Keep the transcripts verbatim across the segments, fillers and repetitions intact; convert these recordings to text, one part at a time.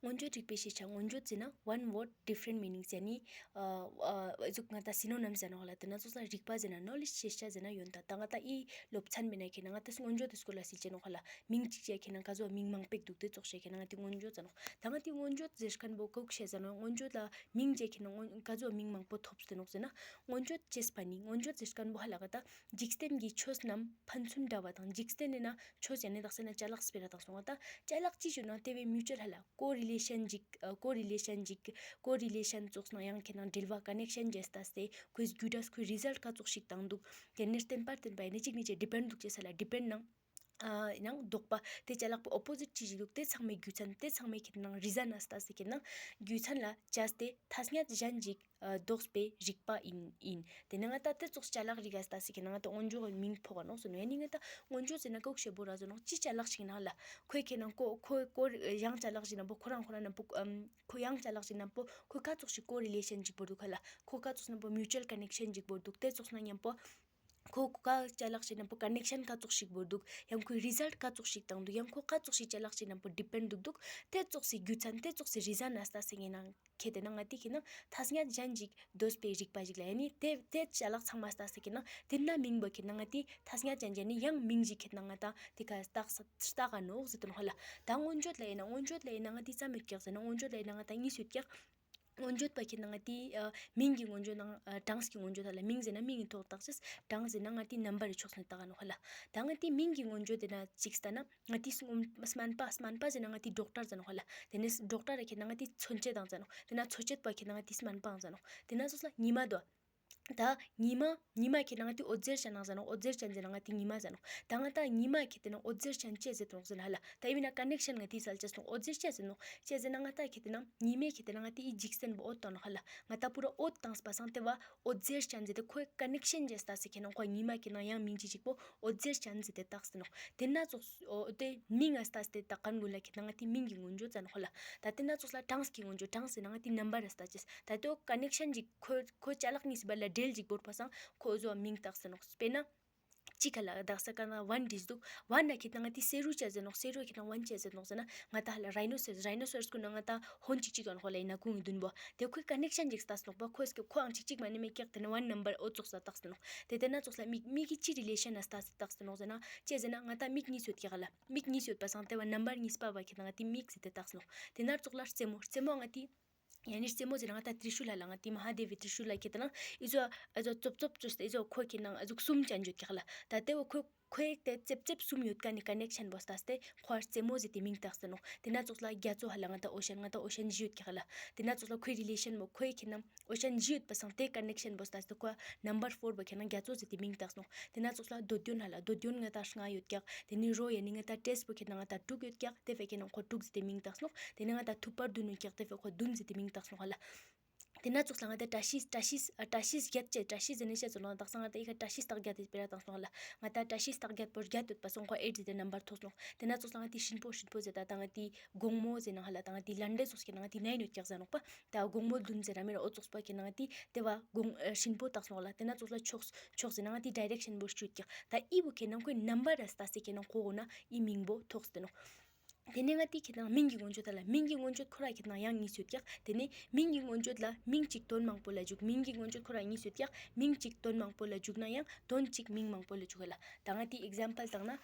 མངོན་བརྗོད་རིག་པའི་ཤེས་བྱ། མངོན་བརྗོད་ཟེར་ན་one word different meanings ཡ་ནི། ཨ་ཨ་ཟུག་ང་ད་སི་ནོ་ནིམ་ཟེར་ནོག་ལ། དེ་ན་ཚོགས་ས་རིག་པ་ཟེར་ན་knowledge ཤེས་བྱ་ཟེར་ན་ཡོད་ད། ད་ང་ད་ཨི་སློབ་ཚན་མེད་ན་ཁྱེད་ན་ང་ད་མངོན་བརྗོད་དེ་སྐོར་ལ་སིལ་ཅེ་ནོག་ལ། མིང་གཅིག་བྱས་ཁྱེད་ན་ག་ཚོད་མིང་མང་པོ་འདུག་དེ་ཚོགས་བྱས་ཁྱེད་ན་ང་དེ་མངོན་བརྗོད་ཟེར་ནོག་ད་ང་དེ་མངོན་བརྗོད་ཟེར་མཁན་པོ་གོ་ཤེས་ཟེར་ནོག་མངོན་བརྗོད་ལ་མིང་བྱས་ཁྱེད་ན་མངོན་ག་ཚོད་མིང་མང་པོ་ཐོབ་ཟེར་ནོག་ཟེར་ན། མངོན་བརྗོད་ཅེས་པ་ནི། མངོན་བརྗོད་ཟེར་མཁན་པོ་ཧ་ལ་ག་ད་འཇིག་རྟེན་གྱི་ཆོས་རྣམས་ཕན་ཚུན་འདྲ་བ་དང་། འཇིག་རྟེན་ནི་ན་ཆོས་ཡ་ནི་དག་ས་ན་ཅ་ལག་སྤེ་ར་དང་སོང་བ་ད་ཅ་ལག་ཅི་ཞུ་ན་དེ་བའི་mutual ཧ་ལ། ཀོ་རི་ལེ་ཤན་ཅིག་ཨ་ཀོ་རི་ལེ་ཤན་ཅིག་ཀོ་རི་ལེ་ཤན་ཙོགས་ནང་ཡང་ཁྱེད་ནང་འབྲེལ་བ་ཀ་ནེག་ཤན་བྱས་ཏ་སྟེ་ཁོའི་རྒྱུ་འབྲས་ཁོའི་རི་ཟལ་ཊ་ག་ཙོགས་ཤིག་བཏང་འདུག་དེ་ནས་བརྟེན་པར་བརྟེན་པ་ཡིན་ན་གཅིག་ནས་ཅི་ཌི་པེན་འདུག་ཅེས་ས་ལ་ཌི་པེན་ནང་ཨ་ནང་ལྡོག་པ་དེ་ཅ་ལག་པོ་ཨོ་པོ་ཟིཊ་ཅི་ཞིག་འདུག་དེ་ཚང་མའི་རྒྱུ་མཚན་དེ་ཚང་མའི་ཁྱེད་ནང་རི་ཟན་ཨ་སྟ་སེ་ཁྱེད་ནང་རྒྱུ་མཚན་ལ་བྱས་ཏེ་ཐ་སྙད་གཞན་ཅིག་ཨ་ལྡོག་པའི་རིག་པ་ཡིན་ཡིན། དེ་ནས་ང་ད་དེ་ཙོགས་ཅ་ལག་རིག་ཨ་སྟ་སེ་ཁྱེད་ནང་ང་ད་མངོན་བརྗོད་མིང་ཕོག་ག་ནོག་སོ་ནོ་ཡ་ནི་ང་ད་མངོན་བརྗོད་ཟེར་ན་ཀོག་ཤེ་བོ་ར་ཟོ་ནོག་ཅི་ཅ་ལག་ཞིག་ནང་ལ་ཁོའི་ཁྱེད་ནང་ཀོ་ཁོ་ཀོ་ཡང་ཅ་ལག་ཞིག་ནང་པོ་ཁོ་རང་ཁོ་རང་ནང་པོ་ཨམ་ཁོ་ཡང་ཅ་ལག་ཞིག་ནང་པོ་ཁོ་ག་ཙོགས་ཤིག་ཀོ་རི་ལེ་ཤན་ཅིག་བོར་འདུག་ཁ་ལ། ཁོ་ག་ཙོགས་ནང་པོ་mutual connection ཅིག་བོར་འདུག་དེ་ཙོགས་ན་མཉམ་པོ། ཁོ་ཁོ་ག་ཅ་ལག་ཞིག་ནང་པོ་ཀ་ནེག་ཤན་ག་ཙོགས་ཤིག་བོར་འདུག་ཡང་ཁོའི་རི་ཟལ་ཊ་ག་ཙོགས་ཤིག་བཏང་འདུག་ཡང་ཁོ་ག་ཙོགས་ཤིག་ཅ་ལག་ཞིག་ནང་པོ་ཌི་པེན་འདུག་འདུག་དེ་ཙོགས་སི་རྒྱུ་མཚན་དེ་ཙོགས་སི་རི་ཟན་ཨ་སྟ་སེ་ངེ་ནང་ཁེ་དེ་ན་ང་ཏི་ཁེ་ན་ཐ་སྙད་གཞན་ཅིག་འདོད་པའི་རིག་པ་ཞིག་ལ་ཡ་ནི་དེ་དེ་ཅ་ལག་ཚང་མ་ཨ་སྟ་སེ་ཁེ་ན་དེ་ན་མིང་བོ་ཁེ་ན་ང་ཏི་ཐ་སྙད་གཞན་ཅན་ནི་ཡང་མིང་ཞིག་ཁེ་ན་ང་ཏ་དེ་ག་སྟག་ས་སྟག་ག་ནོག་ཟེར་དོན་ཧ་ལ། ད་མངོན་བརྗོད་ལ་ཡིན་ན་མངོན་བརྗོད་ལ་ཡིན་ན་ང་ཏི་རྩ་མེད་ཀྱག་ཟེར་ན་མངོན་བརྗོད་ལ་ཡིན་ན་ང་ཏ་གཉིས་ཡོད་ཀྱག་མངོན་བརྗོད་པ་ཁྱེད་ན་ང་ཏི་ཨ་མིང་གི་མངོན་བརྗོད་དང་ཨ་གྲངས་ཀྱི་མངོན་བརྗོད་ལ་མིང་ཟེར་ན་མིང་གི་ཐོག་བཏགས་ཤིང་གྲངས་ཟེར་ན་ང་ཏི་ནམ་བར་ཕྱོགས་ནས་བཏགས་ནོ་ཧ་ལ། ད་ང་ཏི་མིང་གི་མངོན་བརྗོད་དེ་ན་གཅིག་ལྟ་ན་ང་ཏི་སྨན་པ་སྨན་པ་ཟེར་ན་ང་ཏི་ཌོག་ཊར་ཟེར་ནོ་ཧ་ལ། དེ་ནས་ཌོག་ཊར་ཁྱེད་ན་ང་ཏི་མཚོན་བྱེད་དང་ཟེར་ནོ། དེ་ན་མཚོན་བྱེད་པ་ཁྱེད་ན་ང་ཏི་སྨན་པའང་ཟེར་ནོ། དེ་ན་སོགས་ལ་ཉི་མ་དོ། ད་ཉི་མ་ཉི་མ་ཁྱེད་ན་ང་ཏི་འོད་ཟེར་ཅན་ནང་ཟེར་ནོ། འོད་ཟེར་ཅན་ཟེར་ན་ང་ཏི་ཉི་མ་ཟེར་ནོ། ད་ང་ཏ་ཉི་མ་ཁྱེད་དེ་ན་འོད་ཟེར་ཅན་ཅེས་ཟེར་ནོ་ཟེར་ན་ཧ་ལ། ད་ཡིན་ན་ཀ་ནེག་ཤན་ང་ཏི་སལ་ཅེས་ནོ། འོད་ཟེར་ཅེས་ཟེར་ནོ། ཅེས་ཟེར་ན་ང་ཏ་ཁྱེད་དེ་ན་ཉི་མའི་ཁྱེད་དེ་ན་ང་ཏི་ཨི་འཇིག་རྟེན་པོ་འོད་བཏང་ནོ་ཧ་ལ། ང་ཏ་པུ་ར་འོད་བཏང་སྤ་སང་དེ་བ་འོད་ཟེར་ཅན་ཟེར་ཏེ་ཁོའི་ཀ་ནེག་ཤན་ཅེས་ལྟ་སེ་ཁྱེད་ན་ཁོ་ཉི་མ་ཁྱེད་ན་ཡང་མིང་ཅི་ཅིག་པོ་འོད་ཟེར་ཅན་ཟེར་ཏེ་བཏགས་ཟེར་ནོ། དེ་ན་ཙོགས་འོ་དེ་མིང་ཨ་སྟ་སྟེ་ད་གན་གུན་ལ་ཁྱེད་ན་ང་ཏི་མིང་གི་མངོན་བརྗོད་ཙ་ནོ་ཧ་ལ། ད་དེ་ན་ཙོགས་ལ་གྲངས་ཀྱི་མངོན་བརྗོད། གྲངས་ཟེར་ན་ང་ཏི་ནམ་བར་ཨ་སྟ་ཅེས། ད་དེ་ཀ་ནེག་ཤན་ཅིག་ཁོ་ཁོ་ཅ་ལག་གཉིས་སི་བར་ལ་འབྲེལ་ཅིག་བོར་པ་སང་ཁོ་བཟོ་བ་མིང་བཏགས་ཟེར་ནོ། དཔེར་ན། གཅིག་ག་ལ་དག་ས་ག་ན་ཝན་འདྲིས་འདུག་ཝན་ན་ཁྱེད་ན་ང་ཏི་སེ་རུ་ཅ་ཟེར་ནོ། སེ་རུ་ཁྱེད་ན་ཝན་ཅ་ཟེར་ནོ་ཟེར་ན་ང་ཏ་ཧ་ལ་རའི་ནོ་སེར་རའི་ནོ་སེར་སྐུ་ན་ང་ཏ་ཧོན་ཅིག་ཅིག་ག་ནོ་ཧོ་ལ་ཡིན་ན་ཁུང་གི་བདུན་པོ། དེ་ཁོའི་ཀ་ནེག་ཤན་ཅིག་ལྟ་སོང་པ་ཁོས་ཀྱི་ཁོའང་ཅིག་ཅིག་མ་ནི་མེད་ཀྱག་དེ་ནི་ཝན་ནམ་བར་འོ་ཙོགས་ས་བཏགས་ཟེར་ནོ། དེ་དེ་ན་ཙོགས་ལ་མིག་མིག་གི་ཅི་རི་ལེ་ཤན་ན་ལྟ་ཟེར་བཏགས་ཟེར་ནོ་ཟེར་ན་ཅི་ཟེར་ན་ང་ཏ་མིག་གཉིས་ཡོད་ཀྱག་ལ། མིག་གཉིས་ཡོད་པ་སང་དེ་བ་ནམ་བར་གཉིས་པ་བ་ཁྱེད་ན་ང་ཏི་མིག་ཟེར་ཏེ་བཏགས་ཟེར་ནོ། དེ་ན་ཙོགས་ལ་རྩེ་མོ། རྩེ་མོ་ང་ཏི། ཡ་ནི་རྩེ་མོ་ཟེར་ན་ང་ཏ་ཏྲི་ཤུ་ལ་ལ་ང་ཏི་མ་ཧཱ་དེ་བི་ཏྲི་ཤུ་ལ་ཁྱེད་དེ་ན་ཨི་ཟོ་ཨི་ཟོ་ཙོབ་ཙོབ་ཅོས་ཏེ་ཨི་ཟོ་ཁོ་ཁྱེད་ན་ཨི་ཟོ་གསུམ་ཅན་ཡོད་ཀྱག་ལ། ད་དེ་བོ་ཁོ་ཁོའི་དེ་ཙེབ་ཙེབ་གསུམ་ཡོད་ཀ་ནི་ཀ་ནེག་ཤན་བོ་ལྟ་སྟེ་ཁོ་རྩེ་མོ་ཟེར་ཏེ་མིང་བཏགས་ཟེར་ནོ། དེ་ན་ཙོགས་ལ་རྒྱ་མཚོ་ཧ་ལ་ང་ཏ་ཨོ་ཤན་ང་ཏ་ཨོ་ཤན་བཞི་ཡོད་ཀྱག་ལ། དེ་ན་ཙོགས་ལ་ཁོའི་རི་ལེ་ཤན་བོ་ཁོའི་ཁྱེད་ན་ཨོ་ཤན་བཞི་ཡོད་པ་སང་དེ་ཀ་ནེག་ཤན་བོ་ལྟ་སྟེ་ཁོ་ནམ་བར་ཕོར་བོ་ཁྱེད་ན་རྒྱ་མཚོ་ཟེར་ཏེ་མིང་བཏགས་ནོ། དེ་ན་ཙོགས་ལ་འདོད་ཡོན་ཧ་ལ་འདོད་ཡོན་ང་ཏ་ལྔ་ཡོད་ཀྱག་དེ་ནི་རོ་ཡ་ནི་ང་ཏ་ཏྲེས་པོ་ཁྱེད་ན་ང་ཏ་དྲུག་ཡོད་ཀྱག་དེ་བས་ཁྱེད་ན་ཁོ་དྲུག་ཟེར་ཏེ་མིང་བཏགས་ནོ། དེ་ནི་ང་ཏ་ཐུབ་པར་བདུན་ཡོད་ཀྱག་དེ་བས་ཁོ་བདུན་ཟེར་ཏེ་མིང་བཏགས་ནོ་ཧ་ལ། དེ་ན་ཙོགས་ལ་ང་ཏ་བཀྲ་ཤིས་བཀྲ་ཤིས་བཀྲ་ཤིས་བརྒྱད་ཅེས་བཀྲ་ཤིས་ཟེར་ནི་བཤད་ཚོ་ལ་དག་ས་ང་ཏ་ཨི་ཁ་བཀྲ་ཤིས་རྟགས་བརྒྱད་དེ་སྤེ་ར་བཏང་སོང་ཧ་ལ། ང་ཏ་བཀྲ་ཤིས་རྟགས་བརྒྱད་པོ་བརྒྱད་ཡོད་པ་སོང་ཁོ་ཨེ་ཏི་ཟེར་ཏེ་ནམ་བར་ཐོག་སོང་། དེ་ན་ཙོགས་ལ་ང་ཏི་ཧྲིན་པོ་ཧྲིན་པོ་ཟེར་ད་ད་ང་ཏི་དགོང་མོ་ཟེར་ན་ཧ་ལ་ད་ང་ཏི་ལན་འདྲེ་ཙོགས་ཀྱི་ན་ང་ཏི་ནའི་ནོད་ཀྱག་ཟེར་ནོག་པ། ད་དགོང་མོ་བདུན་ཟེར་ར་མེད་ར་ཨོ་ཙོགས་པ་ཀྱི་ན་ང་ཏི་དེ་བ་དགོང་ཧྲིན་པོ་བཏགས་སོང་ཧ་ལ། དེ་ན་ཙོགས་ལ་ཕྱོགས་ཕྱོགས་ཟེར་ན་ང་ཏི་ཌའི་རེག་ཤན་བོ་ཤུད་ཀྱག་ད་ཨི་བོ་ཁྱེད་ན་ཁོའི་ནམ་བར་ར་ལྟ་སེ་ཁྱེད་ན་ཁོ་འོ་ན་ཨི་མིང་བོ་ཐོགས་ཏེ་ནོག་དེ་ནས་ང་ཏི་ཁྱེད་ན་མིང་གི་མངོན་བརྗོད་ད་ལ་མིང་གི་མངོན་བརྗོད་ཁོ་ར་ཁྱེད་ན་ཡང་གཉིས་ཡོད་ཀྱག་དེ་ནས་མིང་གི་མངོན་བརྗོད་ལ་མིང་གཅིག་དོན་མང་པོ་ལ་འཇུག་མིང་གི་མངོན་བརྗོད་ཁོ་ར་གཉིས་ཡོད་ཀྱག་མིང་གཅིག་དོན་མང་པོ་ལ་འཇུག་ན་ཡང་དོན་གཅིག་མིང་མང་པོ་ལ་འཇུག་ག་ལ། ད་ང་ཏི་ཨིག་ཛམ་པལ་བཏང་ན།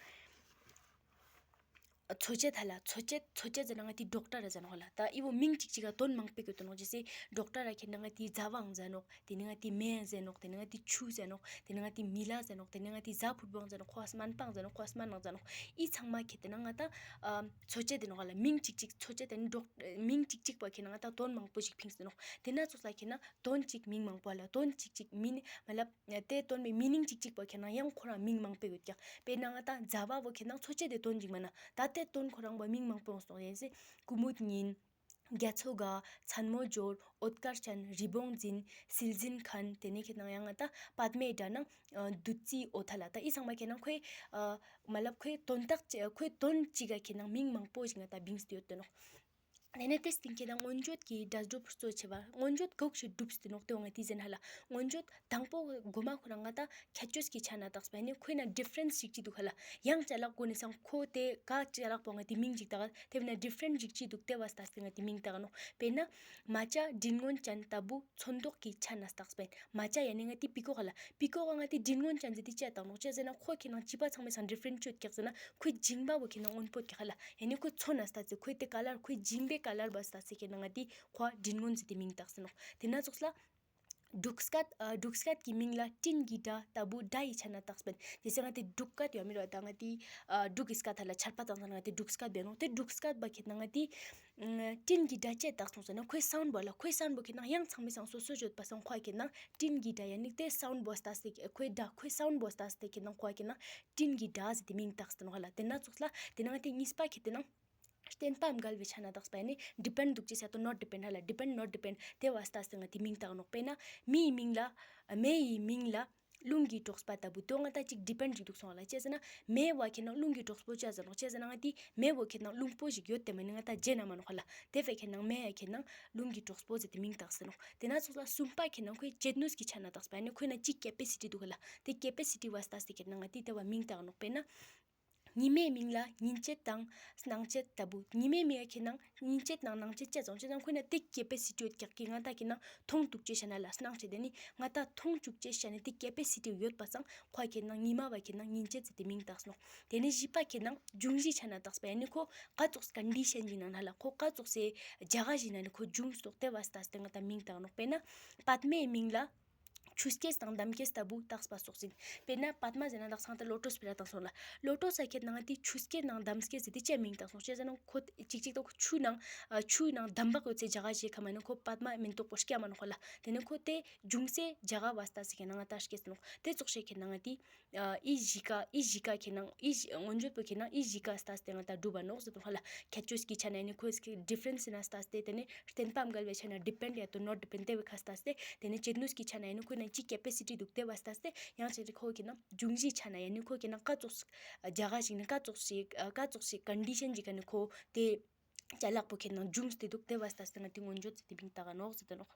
འཚོ་བྱེད་ད་ལ་འཚོ་བྱེད་འཚོ་བྱེད་ཟེར་ན་ང་ཏི་ཌོག་ཊར་ཟེར་ནོག་ལ། ད་ཨི་བོ་མིང་གཅིག་གཅིག་ག་དོན་མང་པོ་གི་དོན་ནོག་ཅེས་སེ་ཌོག་ཊར་ར་ཁྱེད་ན་ང་ཏི་ཟ་བའང་ཟེར་ནོག་དེ་ནས་ང་ཏི་མེ་ཟེར་ནོག་དེ་ནས་ང་ཏི་ཆུ་ཟེར་ནོག་དེ་ནས་ང་ཏི་མི་ལ་ཟེར་ནོག་དེ་ནས་ང་ཏི་ཟ་ཕུད་པོའང་ཟེར་ནོག་ཁོ་སྨན་པའང་ཟེར་ནོག་ཁོ་སྨན་ནང་ཟེར་ནོག་ཨི་ཚང་མ་ཁྱེད་དེ་ན་ང་ད་ཨ་འཚོ་བྱེད་དེ་ནོག་ལ། མིང་གཅིག་གཅིག་འཚོ་བྱེད་དེ་ནི་ཌོག་མིང་གཅིག་གཅིག་པོ་ཁྱེད་ན་ང་ད་དོན་མང་པོ་ཞིག་ཕིངས་ཟེར་ནོག་དེ་ན་ཙོགས་ལ་ཁྱེད་ན་དོན་གཅིག་མིང་མང་པོ་ལ་དོན་གཅིག་གཅིག་མིན་མ་ལབ་དེ་དོན་པའི་མི་ནིང་གཅིག་གཅིག་པོ་ཁྱེད་ན་ཡང་ཁོ་རང་མིང་མང་པོ་ཡོད་ཀྱག་དཔེར་ན་ང་ད་ཟ་བ་བོ་ཁྱེད་ན་འཚོ་བྱེད་དེ་དོན་གཅིག་མ་ན་ད་དེ་དོན་ཁོ་རང་བ་མིང་མང་པོ་ཡོང་སོང་ཡིན་སེ་ཀུ་མུད་ཉིན། རྒྱ་མཚོ་དགའ། མཚན་མོ་འབྱོར། འོད་དཀར་ཅན། རི་བོང་འཛིན། བསིལ་ཟིན་མཁན། དེ་ནས་ཁྱེད་ན་ཡང་ང་ད་པད་མའི་སྒྲ་ནང་བདུད་རྩིའི་འོད་ད་ལ། ད་ཨི་ཚང་མ་ཁྱེད་ན་ཁོའི་མ་ལབ་ཁོའི་དོན་དག་ཅི་ཁོའི་དོན་གཅིག་ག་ཁྱེད་ན་མིང་མང་པོ་ཞིག་ང་ད་བིངས་ཏེ་ཡོད་དོ་ནོག་དེ་ནས་དེ་སྟེང་གི་ད་མངོན་བརྗོད་ཀྱི་སྒྲ་སྒྲུབ་གཙོ་ཆེ་བ། མངོན་བརྗོད་གོག་ཞིག་སྒྲུབ་སྟེ་ནོག་དེ་བ་ང་དེ་ཟེར་ཧ་ལ། མངོན་བརྗོད་དང་པོ་གོ་མ་ཁོ་རང་ང་ད་ཁྱད་ཆོས་ཀྱི་ཆ་ན་བཏགས་པ་ཡིན་ནི་ཁོའི་ནང་ཌི་ཕ་རེན་སི་ཞིག་ཅི་འདུག་ཧ་ལ། ཡང་ཅ་ལག་གོ་ནས་སང་ཁོ་དེ་ག་ཅ་ལག་པོ་ང་དེ་མིང་ཅིག་བཏགས། དེ་བས་ན་ཌི་ཕ་རེན་སི་ཞིག་ཅི་འདུག་དེ་བ་སྟ་སྟེ་ང་དེ་མིང་བཏགས་ནོག་དཔེར་ན་མ་ཅ་མགྲིན་སྔོན་ཅན་ལྟ་བུ་ཚོན་མདོག་གི་ཆ་ན་བཏགས་པ་ཡིན། མ་ཅ་ཡ་ནི་ང་དེ་པི་ཀོག་ཧ་ལ། པི་ཀོག་ང་དེ་མགྲིན་སྔོན་ཅན་ཟེར་དེ་ཅི་བཏགས་ནོག་ཅི་ཟེར་ན་ཁོ་ཁྱེད་ནང་བྱིས་པ་ཚང་མའི་སང་ཌི་ཕ་རེན་སི་ཡོད་ཀྱག་ཟེར་ན་ཁོའི་མཇིང་པ་བོ་ཁྱེད་ནང་སྔོན་པོ་ཀྱག་ཧ་ལ། ཡ་ནི་ཁོའི་ཚོན་ན་སྟ་ཚེ་ཁོའི་དེ་ཀ་ལར་ཁོའི་མཇིང་པའི་ཀ་ལར་བ་སྟ་ཚེ་ཁྱེད་ནང་ང་དེ་ཁོ་མགྲིན་སྔོན་ཟེར་དེ་མིང་བཏགས་ཟེར་ནོག་དེ་ན་ཙོགས་ལ། འབྲུག་སྐད། ཨ། འབྲུག་སྐད་ཀྱི་མིང་ལ་སྤྲིན་གྱི་སྒྲ་ལྟ་བུ་སྒྲ་ཡི་ཆ་ན་བཏགས་པ་ཡིན། དེ་ཚེ་ང་དེ་འབྲུག་སྐད་ཡོད་མི་ར་ད་ང་དེ། ཨ། འབྲུག་གི་སྐད་ཐ་ལ་ཆར་པ་དང་ཚང་ང་དེ་འབྲུག་སྐད་བས་ནོག་དེ་འབྲུག་སྐད་བ་ཁྱེད་ནང་ང་དེ། ཨ། སྤྲིན་གྱི་སྒྲ་ཅེས་བཏགས་སོང་ཟེར་ན་ཁོའི་སའུན་བོ་ལ་ཁོའི་སའུན་བོ་ཁྱེད་ནང་ཡང་ཚང་མའི་སང་སོ་སོ་བརྗོད་པ་སང་ཁོ་ཁྱེད་ནང་སྤྲིན་གྱི་སྒྲ་ཡ་ནི་དེ་སའུན་བོ་སྟ་སྟེ་ཁོའི་སྒྲ་ཁོའི་སའུན་བོ་སྟ་སྟེ་ཁྱེད་ནང་ཁོ་ཁྱེད་ནང་སྤྲིན་གྱི་སྒྲ་ཟེར་དེ་མིང་བཏགས་ཏེ་ནོག་ཧ་ལ། དེ་ན་ཙོགས་ལ་དེ་ནང་དེ་གཉིས་པ་ཁྱེད་དེ་ནང་བརྟེན་པའམ་འགལ་བའི་ཆ་ན་བཏགས་པ་ཡ་ནི་ཌི་པེན་འདུག་ཅེས་ཟེར་ཏོ་ནོ་ཌི་པེན་ཧ་ལ། ཌི་པེན་ནོ་ཌི་པེན་དེ་བ་སྟ་སྟེ་ང་དེ་མིང་བཏགས་ནོག་དཔེར་ན་མི་ཡི་མིང་ལ། མེ་ཡི་མིང་ལ་རླུང་གིས་དཀྲོགས་པ་ལྟ་བུ་དོ་ང་ད་ཅིག་ཌི་པེན་ཅིག་འདུག་སོང་ལ། ཅི་ཟེར་ན་མེ་བ་ཁྱེད་ནང་རླུང་གིས་དཀྲོགས་པོ་ཅི་ཟེར་ནོག་ཅི་ཟེར་ན་ང་དེ་མེ་བོ་ཁྱེད་ནང་རླུང་པོ་ཞིག་ཡོད་དེ་མ་ནི་ང་ད་རྗེ་ན་མ་ནོག་ཧ་ལ། དེ་བས་ཁྱེད་ནང་མེ་ཡ་ཁྱེད་ནང་རླུང་གིས་དཀྲོགས་པོ་ཟེར་དེ་མིང་བཏགས་ཟེར་ནོག་དེ་ན་ཙོགས་ལ་གསུམ་པ་ཁྱེད་ནང་ཁོའི་ཅེད་ནུས་ཀྱི་ཆ་ན་བཏགས་པ་ཡ་ནི་ཁོའི་ནང་ཅིག་ཀེ་པེ་སི་ཊི་འདུག་ཧ་ལ། དེ་ཀེ་པེ་སི་ཊི་བ་སྟ་སྟེ་ཁྱེད་ནང་ང་དེ་དེ་བ་མིང་བཏགས་ནོག་དཔེར་ན། ཉི་མའི་མིང་ལ་ཉིན་བྱེད་དང་སྣང་བྱེད་ལྟ་བུ། ཉི་མའི་མིང་ཁྱེད་ནང་ཉིན་བྱེད་དང་སྣང་བྱེད་ཅེས་ཙང་ཅེས་ཙང་ཁོ་ན་དེ་ཀེ་པེ་སི་ཊི་ཡོད་ཀྱག་གི་ང་ད་ཁྱེད་ནང་མཐོང་འདུག་ཅེས་བྱ་ན་ལ་སྣང་བྱེད་དེ་ནི་ང་ད་མཐོང་བཅུག་ཅེས་བྱ་ནི་དེ་ཀེ་པེ་སི་ཊི་ཡོད་པ་ཙང་ཁོ་ཁྱེད་ནང་ཉི་མ་བ་ཁྱེད་ནང་ཉིན་བྱེད་ཟེར་དེ་མིང་བཏགས་སོང་། དེ་ནི་བཞི་པ་ཁྱེད་ནང་འབྱུང་གཞིའི་ཆ་ན་བཏགས་པ་ཡ་ནི་ཁོ་ག་ཙོགས་ཀོན་ཌི་ཤན་ཞིག་ནང་ན་ལ་ཁོ་ག་ཙོགས་སེ་རྒྱ་ག་ཞིག་ན་ནི་ཁོ་འབྱུང་སོགས་དེ་བ་སྟ་སྟེ་ང་ད་མིང་བཏགས་ནོག་དཔེར་ན་པདྨའི་མིང་ལ། ཆུ་སྐྱེས་དང་འདམ་སྐྱེས་ལྟ་བུ་བཏགས་པ་སོགས་ཡིན། དཔེར་ན་པདྨ་ཟེར་ན་དག་ཚང་ད་ལོ་ཏོས་སྤེ་ར་དང་སོང་ལ། ལོ་ཏོས་ས་ཁྱེད་ནང་དེ་ཆུ་སྐྱེས་ནང་འདམ་སྐྱེས་ཟེར་དེ་ཅི་མིང་བཏགས་སོང་ཅི་ཟེར་ན་ཁོ་ཅིག་ཅིག་ཏོ་ཆུ་ནང་ཨ་ཆུ་ནང་འདམ་བག་ཡོད་ཚེ་རྒྱ་ག་ཞེས་ཁ་མ་ནི་ཁོ་པདྨ་མིན་ཏོག་པོ་སྐྱ་མ་ནོག་ཧ་ལ། དེ་ནི་ཁོ་དེ་འབྱུང་སའི་རྒྱ་ག་བ་སྟ་ཟེར་ཁྱེད་ནང་ང་ད་སྐྱེས་ནོག་དེ་ཙོགས་ཤེས་ཁྱེད་ནང་དེ་ཨ་ཨི་ཞི་ཀ་ཨི་ཞི་ཀ་ཁྱེད་ནང་ཨི་ཞི་མངོན་བརྗོད་པོ་ཁྱེད་ནང་ཨི་ཞི་ཀ་སྟ་སྟེ་ང་ད་སྒྲུབ་པ་ནོག་ཟེར་དོ་ཧ་ལ། ཁྱད་ཆོས་ཀྱི་ཆ་ན་ཡ་ནི་ཁོ་ཌི་ཕ་རེན་སི་ན་སྟ་སྟེ་དེ་ནི་བརྟེན་པའམ་འགལ་བའི་ཆ་ན་ཌི་པེན་ཡ་ཏོ་ནོ་ཌི་པེན་དེ་བས་ཁ་སྟ་སྟེ་དེ་ནི་ཅེད་ནུས་ཀྱི་ཆ་ན་ཡ་ནི་ཁོ་ན་ཅིག་ཀེ་པེ་སི་ཊི་འདུག་དེ་བ་སྟ་སྟེ་ཡང་ཅེ་ཁོ་ཁྱེད་ནང་འབྱུང་གཞིའི་ཆ་ན་ཡ་ནི་ཁོ་ཁྱེད་ནང་ག་ཙོགས་རྒྱ་ག་ཞིག་ནི་ག་ཙོགས་ཤིག་ག་ཙོགས་ཤིག་ཀོན་ཌི་ཤན་ཞིག་ག་ནི་ཁོ་དེ་ཅ་ལག་པོ་ཁྱེད་ནང་འབྱུང་སྟེ་འདུག་དེ་བ་སྟ་སྟེ་ང་དེ་མངོན་བརྗོད་ཟེར་དེ་མིང་བཏགས་ནོག་ཟེར་དོ་ནོག